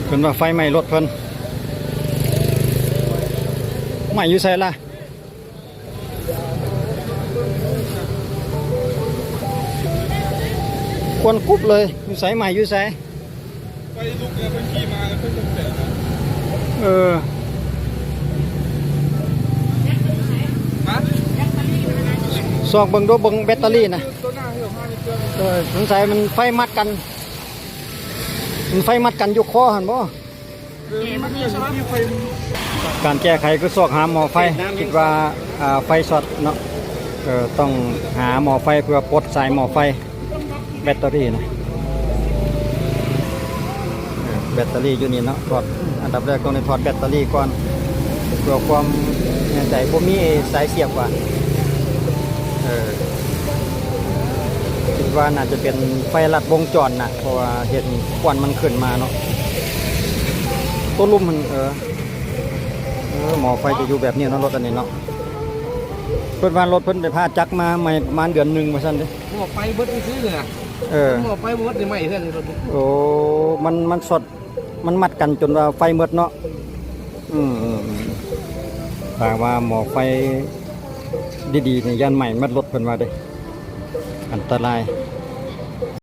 ເພິ່ນວ່າໄຟໄໝ້ລົດເພິ່ນ. ໄໝ້ຢູ່ໃສລະ? ຄວັນກຸບເລີຍ. ຢູ່ໃສ? ໄໝ້ຢູ່ໃສ? ໄຟລຸກແລ້ວເພິ່ນຂີ່ມາແລ້ວເພິ່ນຕົກໃຈນະ. ເອີ ຮະ? ຊອກເບິ່ງດູ ເບິ່ງແບັດເຕີຣີນະ. ໂຕໜ້າເຫືອມານີ້ເຄື່ອງ ເອີ ສົງໄສມັນໄຟມັດກັນ ມັນໄຟມັດກັນຢູ່ຄໍຫັ້ນບໍ? ເອີ ມັນມີສະລັບ ການແກ້ໄຂຄືຊອກຫາໝໍ້ໄຟ ຄິດວ່າ ອ່າ ໄຟຊັອດເນາະ. ເອີ ຕ້ອງຫາໝໍ້ໄຟເພື່ອປົດສາຍໝໍ້ໄຟ ແບັດເຕີຣີນະ. ເອີ ແບັດເຕີຣີຢູ່ນີ້ເນາະ ຖອດ ອັນດັບແລກຕ້ອງໄດ້ຖອດແບັດເຕີຣີກ່ອນ ເພື່ອຄວາມແນ່ໃຈ. ບໍ່ມີສາຍສຽບວ່າ ເອີ ຄິດວ່າໜ້າຈະເປັນໄຟລັດວົງຈອນນະ ເພາະວ່າເຫັນຄວັນມັນຂຶ້ນມາເນາະ. ຕົວລຸ່ມຫັ້ນ ເອີ ເອີ ໝໍ້ໄຟຈະຢູ່ແບບນີ້ເນາະ ລົດອັນນີ້ເນາະ. ເພິ່ນວ່າລົດເພິ່ນໄປຜ່າຈັກມາໃໝ່ປະມານເດືອນໜຶ່ງວ່າຊັ້ນເດ້. ໝໍ້ໄຟເບິດຊື່ໆນະ. ເອີ ໝໍ້ໄຟບໍ່ເບິດນີ້ໄໝ້ເຮືອນນີ້ລົດນີ້. ໂອ້ ມັນ ມັນຊັອດ ມັນມັດກັນຈົນວ່າໄຟໝົດເນາະ. ອືມ ອືມ ອືມ ຖ້າວ່າໝໍ້ໄຟດີໆນີ້ ຢ້ານໄໝ້ໝົດລົດເພິ່ນວ່າເດ້ ອັນຕະລາຍ.